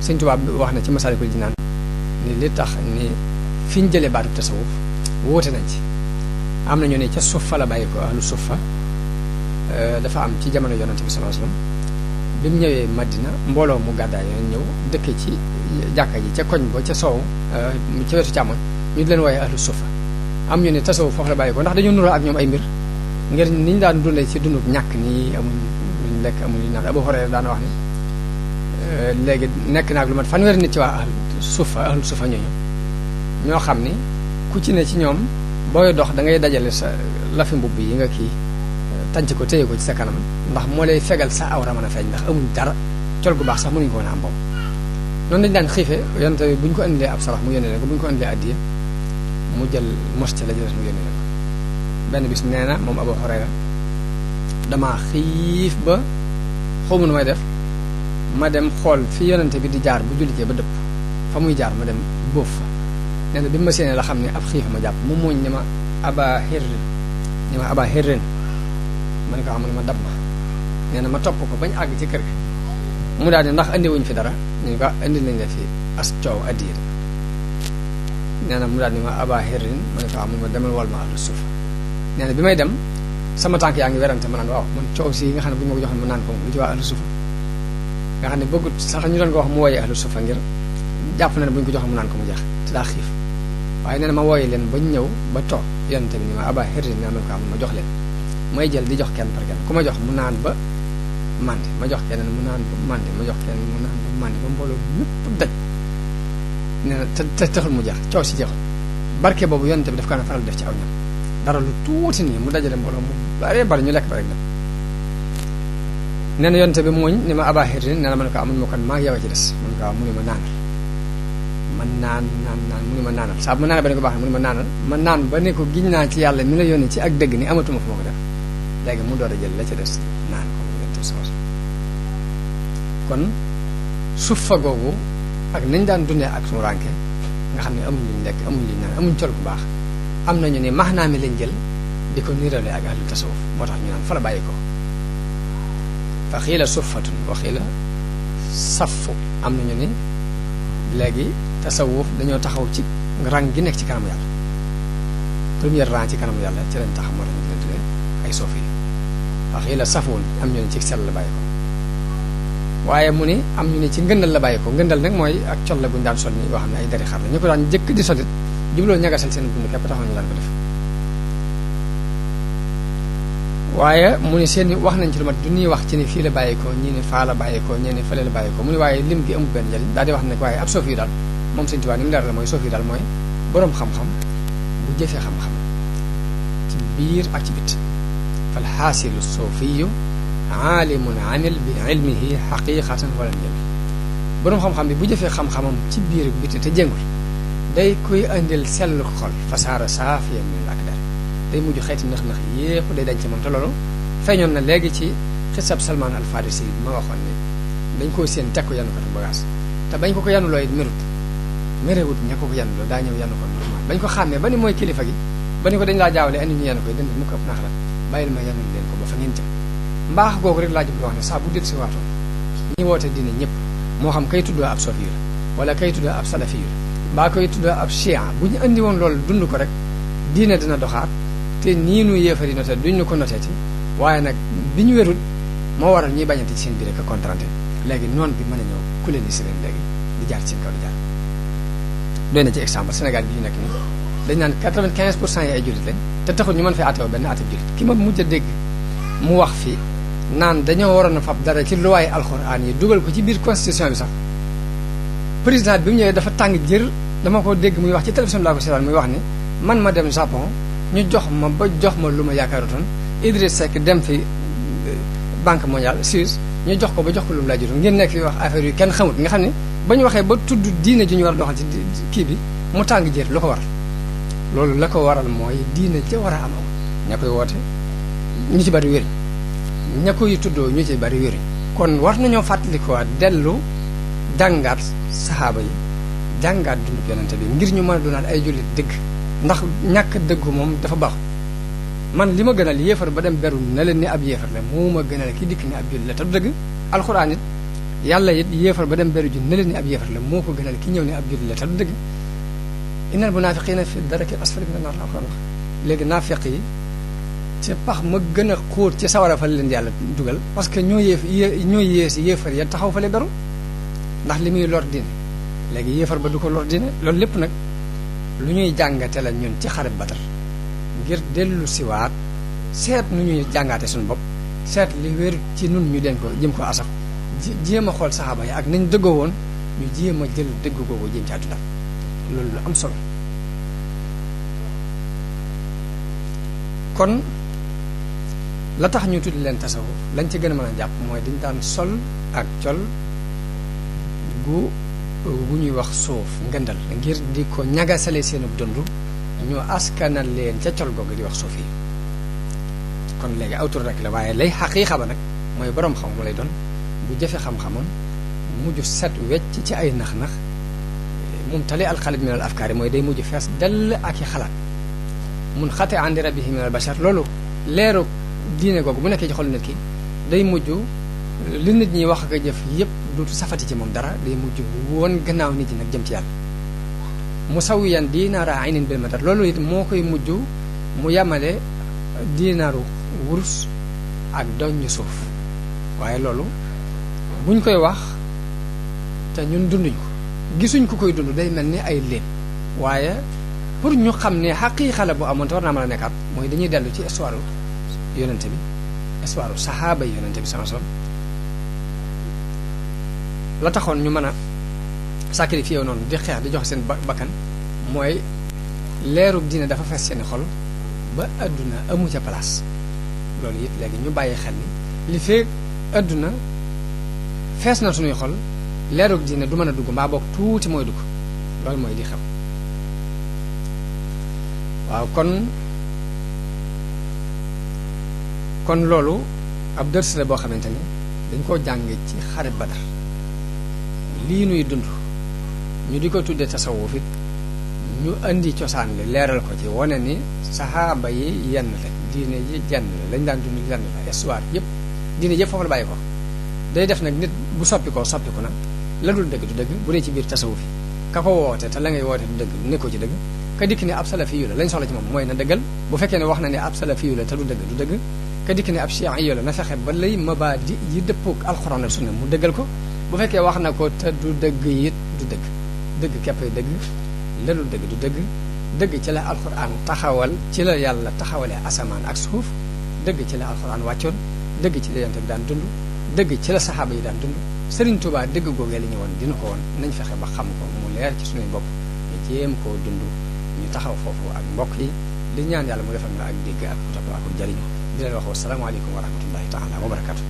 Sëñ Tuubaa wax na ci Masaalikul Jinaan ni li tax ni fi ñu jëlee baatu tasawuf wóote nañ ci am na ñu ne ca suffa la bàyyi ko ahlu suffa dafa am ci jamono yonante bi sallallahu alayhi wasallam bi mu ñëwee Madina mbooloo mu gàddaay yoon ñëw dëkke ci jàkka ji ca koñ ba ca soow ca wetu càmmoñ ñu di leen wooye ahlu suffa am ñu ne tasawuf foofu la bàyyi ko ndax dañu nuroo ak ñoom ay mbir ngir niñ daan dundee ci dundub ñàkk nii amuñ luñ lekk amuñ luñ naan Abu Hurayra daan wax ni léegi nekk naag lu mat fanweeri nit ci waa ahlu suffa ñooñu ñoo xam ni ku ci ne ci ñoom booy dox da ngay dajale sa lafi mbubb yi nga kii tànc ko téye ko ci sa kanam ndax moo lay fegal sa awra mën a feeñ ndax amuñ dara col gu baax sax mënuñu ko woon a am boobu noonu dañu daan xiife yonte bi bu ñu ko indilee ab sarax mu yónnee leen ko bu ñu ko indilee addiya mu jël mos ca la jëles mu yónnee leen ko benn bis nee na moom Abu Hurayra damaa xiif ba xawma nu may def ma dem xool fi yonente bi di jaar bu jullitee ba dëpp fa muy jaar ma dem bóof fa nee na bi ma séenee la xam ne ab xiif ma jàpp mu muuñ ni ma aba hirrin ma ne ko xam ne ma dab ma nee na ma topp ko bañ àgg ci kër gi mu daal di ndax indiwuñ fi dara ñu ko indi nañ la fi as coow addiir nee na mu daal di ma aba hirrin ma ne ko xam ne ma demal wal ma ahlu sufa nee na bi may dem sama tànk yaa ngi werante ma naan waaw man coow si nga xam ne bu ñu ma ko joxoon ma naan ko lu ci waa ahlu sufa nga xam ne bëggut sax ñu doon ko wax mu wooyee ahlu sufa ngir jàpp na ne bu ñu ko joxoon mu naan ko mu jeex te daa xiif waaye nee na ma wooyee leen bañ ñëw ba toog yonente bi ni ma aba hirrin nee na ko am ma jox leen may jël di jox kenn par kenn ku ma jox mu naan ba màndi ma jox kenn mu naan ba màndi ma jox kenn mu naan ba màndi ba mbooloo ñëpp daj nee na te taxul mu jeex coow si jeexul barke boobu yonente bi daf ko na faral def ci aw ñam dara lu tuuti nii mu dajale mbooloo mu bare bari ñu lekk ba rek dem nee na yonente bi muuñ ni ma aba hirrin nee na ma ne ko amuñ ma kon maa ngi yow a ci des ma ne ko mu ni ma naanal man naan mu ni ma naanal saa bu ma naanal ba ne ko baax na mu ni ma naanal ma naan ba ne ko giñ naa ci yàlla mi la yónni ci ak dëgg ni amatuma fu ma ko def léegi mu door a jël la ca des naan ko mu yonente bi kon sufa googu ak nañ daan dundee ak suñu rànke nga xam ne amuñ luñ lekk amuñ luñ naan amuñ col bu baax am nañu ne maanaa mi lañ jël di ko niirale ak ahlu tasawuf moo tax ñu naan fa la bàyyi ko fa xiila suffatun wa xiila saffu am nañu ni léegi tasawuf dañoo taxaw ci rang gi nekk ci kanamu yàlla première rang ci kanamu yàlla ci lañ taxaw moo tax ñu leen tuddee ay sofi yi fa xiila safun am ñu ne ci sell la bàyyi ko waaye mu ni am ñu ne ci ngëndal la bàyyi ko ngëndal nag mooy ak col la buñu daan sol ni yoo xam ne ay dari xar la ñu ko daan jëkk di solit jubloo ñagasal seen dund képp taxaw ñu daan ko def waaye mu ni seen wax nañ ci lu mat du ñuy wax ci ni fii la bàyyikoo ñii ne faa la bàyyikoo ñii ne fële la bàyyikoo mu ni waaye lim gi amul benn njëriñ daal di wax ne waaye ab soofi yu daal moom Sëñ Tuubaa ni mu leer la mooy soofi yu daal mooy boroom xam-xam bu jëfee xam-xam ci biir ak ci bit fal xaasilu soofiyu aalimun amil bi ilmihi xaqiqatan wala njël boroom xam-xam bi bu jëfee xam-xamam ci biir ak biti te jéngul day koy indil sellu xol fasaara saafiya min ak dar day mujj xeeti nax-nax yépp day dañ ci moom te loolu feeñoon na léegi ci xisab Salmaan al Farisi bi ma waxoon ni dañ koo seen teg ko yanu ko bagage te bañ ko yanuloo it merewut ña ko yanuloo daa ñëw yanu ko normal bañ ko xàmmee ba ni mooy kilifa gi ba ni ko dañ laa jaawale andi ñu yanu koy dënd mu ko ëpp naa xalaat bàyyil ma yanul leen ko ba fa ngeen jëm mbaax googu rek laa jublu wax ne saa bu del si waatoon ñi woote dina ñëpp moo xam kay tuddoo ab sofi la wala kay tuddoo ab salafi la baa koy tuddoo ab chia bu ñu andi woon loolu dund ko rek diine dina doxaat te nii nu yéefari noté duñ ñu ko noteeti waaye nag bi ñu wérul moo waral ñuy bañante ci seen biir ak contranté léegi noonu bi mën a ñëw ku leen di si leen léegi di jaar ci seen kaw di jaar doy na ci exemple Sénégal bi ñu nekk nii dañ naan 95% yi ay jullit lañ te taxul ñu mën fee àtteewoo benn àtte jullit ki ma mujj a dégg mu wax fii naan dañoo waroon a fab dara ci luwaay alxuraan yi dugal ko ci biir constitution bi sax président bi mu ñëwee dafa tàng jër dama ko dégg muy wax ci télévision laa ko seetaan muy wax ni man ma dem Japon ñu jox ma ba jox ma lu ma yaakaarutoon Idriss Seck dem fi banque mondiale Suisse ñu jox ko ba jox ko lu mu laa jotoon ngeen nekk fi wax affaire yu kenn xamut nga xam ne ba ñu waxee ba tudd diine ju ñu war a doxal ci kii bi mu tàng jër lu ko waral loolu la ko waral mooy diine ja war a am ña koy woote ñu ci bari wér ña koy tuddoo ñu ci bari wér kon war nañoo fàttalikuwaat dellu jàngaat saxaaba yi jàngaat dundub yonente bi ngir ñu mën a doonaat ay jullit dëgg ndax ñàkk dëggu moom dafa baax man li ma gënal yéefar ba dem beru na leen ni ab yéefar la moo ma gënal ki dikk ni ab jullit la te du dëgg alxuraan it yàlla it yéefar ba dem beru ji ne leen ni ab yéefar la moo ko gënal ki ñëw ne ab jullit la te du dëgg innal munaafiqiina fi daraki asfali mina naar la ko wax léegi naafiq yi ci pax ma gën a xóot ci sawara fa leen yàlla dugal parce que ñoo yées yéefar ya taxaw fa le beru ndax li muy lor diine léegi yéefar ba du ko lor diine loolu lépp nag lu ñuy jàngate la ñun ci xare Badar ngir dellu siwaat seet nu ñuy jàngaate suñu bopp seet li wér ci nun ñu den ko jëm ko asaf jéem a xool saxaaba yi ak nañ dëggoo woon ñu jéem a jël dëgg googu jéem ci àdduna loolu lu am solo kon la tax ñu tudd leen tasawuf lañ ci gën a mën a jàpp mooy dañ daan sol ak col gu ñuy wax suuf ngëndal ngir di ko ñagasale seenu dund ñu askanal leen ca col googu di wax suuf yi kon léegi aw tur rek la waaye lay xaqiiqa ba nag mooy boroom xam mu lay doon bu jëfe xam-xamam mujj set wecc ci ay nax-nax moom tali alxalid min al afkaari mooy day mujj fees dell ak i xalaat mun xate andi rabbihi min al bashar loolu leeru diine googu bu nekkee ci xolu nit ki day mujj li nit ñi wax ak a jëf yépp duutu safati ci moom dara day mujj woon gannaaw nit ñi nag jëm ci yàlla musawiyan diinaara aynin bil madar loolu it moo koy mujj mu yamale diinaaru wurus ak doññ suuf waaye loolu buñ koy wax te ñun dunduñ ko gisuñ ku koy dund day mel ni ay léeb waaye pour ñu xam ne xaqiiqa la bu amoon te war naa mën a nekkaat mooy dañuy dellu ci histoire yonente bi histoire saxaaba yi yonente bi sama son la taxoon ñu mën a sacrifié wu noonu di xeex di jox seen bakkan mooy leerug diine dafa fees seeni xol ba àdduna amu ca place loolu it léegi ñu bàyyi xel ni li fee àdduna fees na suñuy xol leerug diine du mën a dugg mbaa boog tuuti mooy dugg loolu mooy di xew waaw kon loolu ab dërs la boo xamante ni dañ koo jànge ci xare Badar lii nuy dund ñu di ko tuddee tasawuf it ñu indi cosaan li leeral ko ci wane ni saxaaba yi yenn la diine yi jenn la lañ daan dund lenn la histoire yëpp diine yëpp foofu la bàyyi ko day def nag nit bu soppiku na la dul dëgg du dëgg bu dee ci biir tasawuf yi ka ko woote te la ngay woote du dëgg nekkoo ci dëgg ka dikk ne ab salafiyu la lañ soxla ci moom mooy na dëggal bu fekkee ne wax na ne ab salafiyu la te du dëgg du dëgg ka dikk ne ab chiiyu la na fexe ba lay mabaadi yi dëppook alxuraan ak sunna mu dëggal ko bu fekkee wax na ko te du dëgg it du dëgg dëgg képpay dëgg la dul dëgg du dëgg dëgg ci la alxuraan taxawal ci la yàlla taxawalee asamaan ak suuf dëgg ci la alxuraan wàccoon dëgg ci la yonent bi daan dund dëgg ci la saxaaba yi daan dund Sëriñ Tuubaa dëgg googee li ñu woon dina ko woon nañ fexe ba xam ko mu leer ci suñuy bopp ñu jéem koo dund ñu taxaw foofu ak mbokk yi di ñaan yàlla mu defal na ak dégg ak topp ak jariñu di leen wax wasalaamaaleykum wa rahmatullahi taala wa barakatu